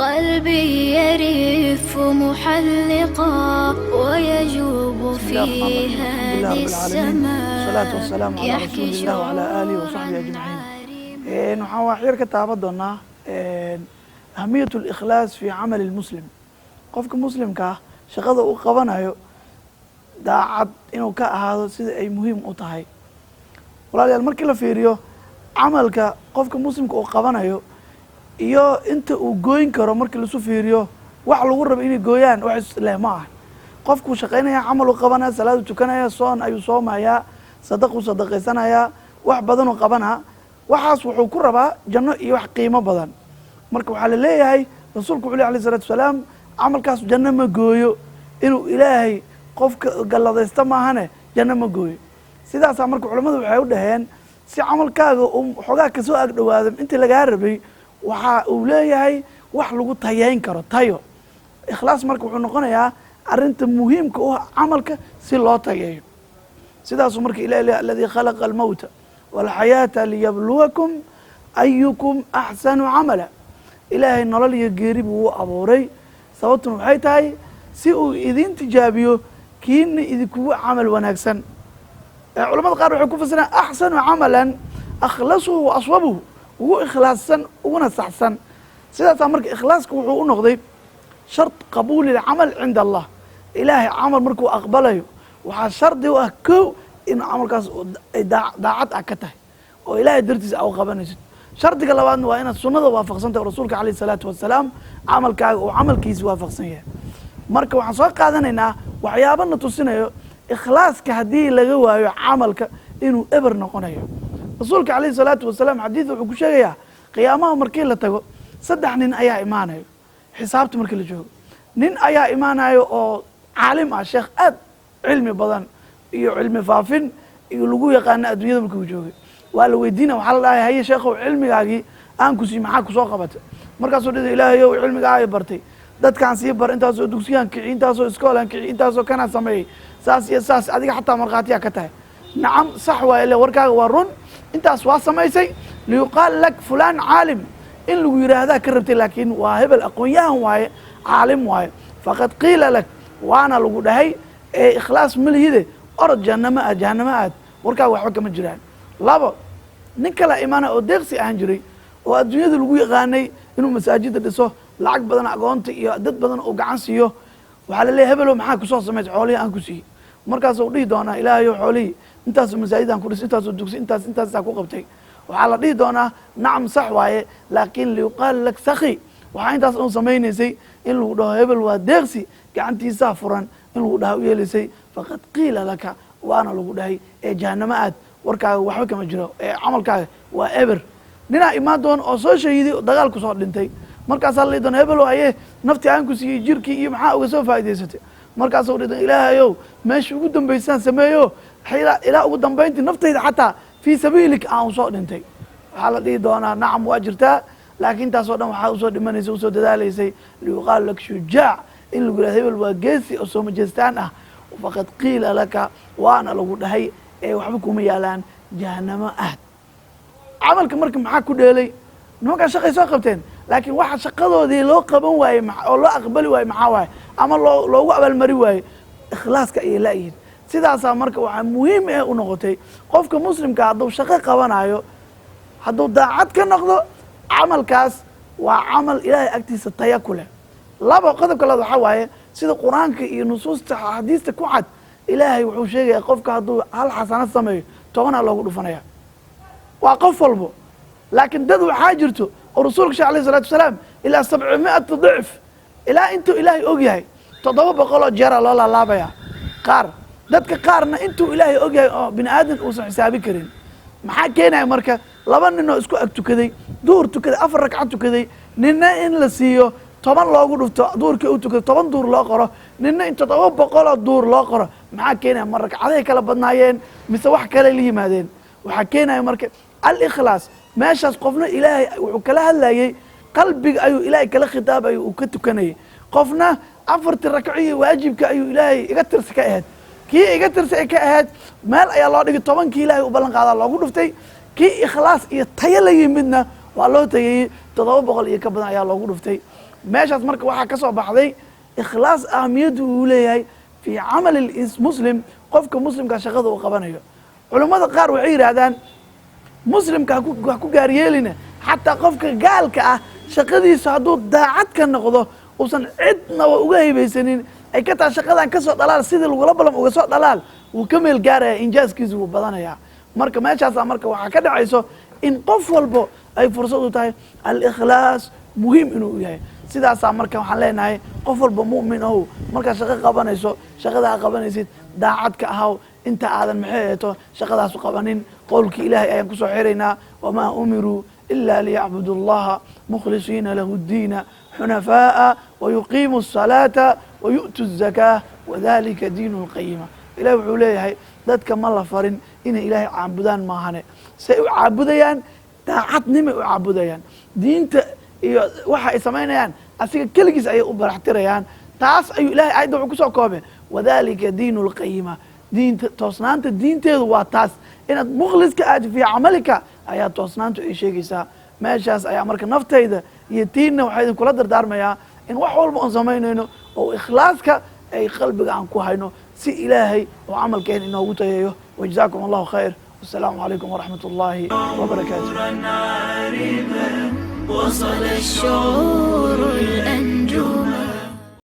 قلبي يرف محلقا ويجوب بسم الله في الرحمن الرحيم. الحمد لله هذه رب العالمين، السماء والصلاة والسلام على يحكي رسول الله وعلى آله وصحبه شعورا أجمعين. عارما. Waxaan wax yar ka taaban doonaa أهمية الإخلاص في عمل المسلم. Qofka muslimka ah shaqada uu qabanayo daacad inuu ka ahaado sida ay muhiim u tahay. Walaalayaal, markii la fiiriyo camalka qofka muslimka uu qabanayo iyo inta uu gooyn karo, markii laisu fiiriyo wax lagu rabo inay gooyaan wax isleh ma ah. Qofkuu shaqaynaya, camal uu qabanaya, salaadu tukanaya, soon ayuu soomayaa, sadaquu sadaqaysanayaa, wax badanuu qabanaa. Waxaas wuxuu ku rabaa janno iyo wax qiimo badan. Marka waxaa la leeyahay, rasuulku wuxuu ley alayh salatu wasalaam, camalkaas janno ma gooyo, inuu Ilaahay qofka galladaysta maahane janno ma gooyo. Sidaasaa marka culamadu waxay u dhaheen, si camalkaaga uu xoogaa kasoo ag dhowaado intii lagaa rabay, waxa uu leeyahay wax lagu tayeyn karo tayo, ikhlaas. Marka wuxuu noqonayaa arrinta muhiimka u ah camalka si loo tayeeyo. Sidaasuu marka Ilahi leeyahy: الذي خلق الموت والحياة ليبلوكم أيكم أحسن عملا. Ilaahay nolol iyo geeri buu u abuuray, sababtuna waxay tahay si uu idin tijaabiyo kiina idinkugu camal wanaagsan. Culamada qaar waxay ku fasiraan أحسن عملا أخلصه وأصوبه, ugu ikhlaassan uguna saxsan. Sidaasaa marka ikhlaaska wuxuu u noqday شرط قبول العمل عند الله. Ilaahay camal markuu aqbalayo waxaa shardi u ah, kow, in camalkaas ay daacad ah ka tahay oo Ilaahay dartiisa a u qabanaysid. Shardiga labaadna waa inaad sunnada waafaqsan tahay, rasuulka alayh isalaatu wasalaam camalkaaga uu camalkiisi waafaqsan yahay. Marka waxaan soo qaadanaynaa waxyaaba na tusinayo ikhlaaska haddii laga waayo camalka inuu eber noqonayo. Rasuulka alayhi salaatu wasalaam xadiid wuxuu ku sheegayaa, qiyaamaha markii la tago saddex nin ayaa imaanayo. Xisaabta markii la joogo, nin ayaa imaanayo oo caalim ah, sheekh aad cilmi badan iyo cilmi faafin iyo lagu yaqaana adduunyada markuu joogay. Waa la weydiina, waxaa la dhahay: "Haye sheekhow, cilmigaagii aan ku sii maxaa kusoo qabatay?" Markaasuu dhida: "Ilaahayow, cilmigaaga bartay dadkaan sii bar, intaasoo dugsiyaan kici, intaasoo iskoolaan kici, intaasoo kanaan sameeyey, saas iyo saas, adiga xataa markhaatiyaa ka tahay." "Nacam, sax waaye, le warkaaga waa run, intaas waa samaysay. ليقال لك فلان عالم, in lagu yidhaahdaa ka rabtay, laakiin waa hebel aqoon-yahan waaye, caalim waaye. فقد قيل لك, waana lagu dhahay, ee ikhlaas ma lihide, orod jahanamo aad, jahanamo aad, warkaaga waxba kama jiraan." Labo, nin kala imaana oo deeqsi ahaan jiray oo adduunyada lagu yaqaanay inuu masaajida dhiso, lacag badan agoonta iyo dad badan oo gacan siiyo. Waxaa la leeyahy: "Hebelow, maxaa kusoo samaysay xoolihii aan ku siiyey?" Markaasuu dhihi doonaa: "Ilaahayo, xoolihii intaasoo masaajidaan ku dhis, intaasoo dugsi, intaas intaasaa ku qabtay." Waxaa la dhihi doonaa: "Nacam, sax waaye, laakiin ليقال لك سخي, waxaa intaas un samaynaysay in lagu dhaho hebel waa deeqsi, gacantiisaa furan, in lagu dhaha u yeelaysay. فقد قيل لك, waana lagu dhahay, ee jahanamo aad, warkaaga waxba kama jiro, ee camalkaaga waa eber." Ninaa imaan doona oo soo shahiiday oo dagaal kusoo dhintay. Markaasaa la dhihi doona: "Hebelo, haye, naftii aan ku siiyey, jirkii iyo maxaa uga soo faa'idaysatay?" Markaasuu dhihi doona: "Ilaahayow, meesha ugu dambaysaan sameeyo, ilaa ugu dambayntii naftayda xataa في سبيلك aan usoo dhintay." Waxaa la dhihi doonaa: "Nacam, waa jirtaa, laakiin intaasoo dhan waxaa usoo dhimanaysay, usoo dadaalaysay ليقال لك شجاع, in lagu yihahdo hebel waa geesi oo soo majeestaan ah. فقد قيل لك, waana lagu dhahay, ee waxba kuma yaalaan, jahanamo aad." Camalka marka maxaa ku dheelay? Nimankaa shaqay soo qabteen, laakiin waxa shaqadoodii loo qaban waayey oo loo aqbali waayey maxaa waaye, ama loogu abaalmari waayey? Ikhlaaska ayay la'yihin. Sidaasaa marka waxaa muhiim eh u noqotay, qofka muslimka hadduu shaqo qabanayo, hadduu daacad ka noqdo, camalkaas waa camal Ilaahay agtiisa taya ku leh. Laba, qodobka labaad waxaa waaye, sida Qur-aanka iyo nusuusta axaadiista ku cad, Ilaahay wuxuu sheegaya qofka hadduu hal xasano sameeyo 10-aa loogu dhufanaya. Waa qof walbo, laakiin dad waxaa jirto oo rasuulka shee alayh salatu wasalaam ilaa 700 ضعف, ilaa intuu Ilaahay og yahay 700 oo jeera loo laalaabaya qaar. Dadka qaarna intuu Ilaahay og yahay oo bini aadan uusan xisaabi karin. Maxaa keenaya marka laba nin oo isku ag tukaday, duhur tukaday, afar ragcad tukaday, nina in la siiyo 10 loogu dhufto duhurkii u tukaday, 10 duur loo qoro, nina in 700 oo duur loo qoro? Maxaa keenaya? Ma ragcaday kala badnaayeen mise wax kale la yimaadeen? Waxaa keenaya marka الإخلاص. Meeshaas qofna Ilaahay wuxuu kala hadlayey, qalbiga ayuu Ilaahay kala khitaabayay, uu ka tukanayay. Qofna afartii rakciyi waajibka ayuu Ilaahay iga tirsi ka ahayd. Kii iga tirsi ay ka ahayd meel ayaa loo dhigay, 10-kii Ilaahay u ballan qaadaa loogu dhuftay. Kii ikhlaas iyo tayo la yimidna waa loo tageeyey, 700 iyo ka badan ayaa loogu dhuftay. Meeshaas marka waxaa ka soo baxday ikhlaas ahamiyaddu uu leeyahay fii camali muslim, qofka muslimka shaqada uu qabanayo. Culummada qaar waxay yidhaahdaan muslimka ha ku gaaryeelina, xataa qofka gaalka ah shaqadiisu hadduu daacad ka noqdo, uusan cidnaba uga hibaysanin, ay ka tahay shaqadan kasoo dhalaal sidii lagula balam uga soo dhalaal, wuu ka meel gaaraya, injaaskiisu wuu badanayaa. Marka meeshaasaa marka waxaa ka dhacayso in qof walbo ay fursad u tahay alikhlaas muhiim inuu yahay. Sidaasaa marka waxaan leenahay qof walba mu'min ow, markaad shaqo qabanayso, shaqada ha qabanaysid daacad ka ahaw inta aadan maxay eeto shaqadaasu qabanin. Qowlkii Ilaahay ayaan kusoo xiraynaa: "Wamaa umiruu ila liyacbudu allaha mukhlisiina lahu ddiina xunafaa'a wayuqiimu الsalaata wayu'tu الzakaa wadalika diinu lqayima." Ilahi wuxuu leeyahay dadka ma la farin inay Ilaahay caabudaan maahane. Say u caabudayaan? Daacadnimay u caabudayaan. Diinta iyo waxa ay samaynayaan asiga keligiis ayay u baraxtirayaan. Taas ayuu Ilahay aayadda wuxuu kusoo koobay "wadalika diinu lqayima". Diinta toosnaanta diinteedu waa taas, inaad mukhliska aad fii camalika ayaa toosnaantu ay sheegaysaa. Meeshaas ayaa marka naftayda iyo tiinna waxaa idinkula dardaarmayaa in wax walba oon samaynayno oo ikhlaaska ay qalbiga aan ku hayno, si Ilaahay oo camalkeena inoogu tayeeyo. Wajazaakum Allahu khayr. Wasalaamu calaykum waraxmat ullaahi wabarakaatu. وصل الشعور الأنجما.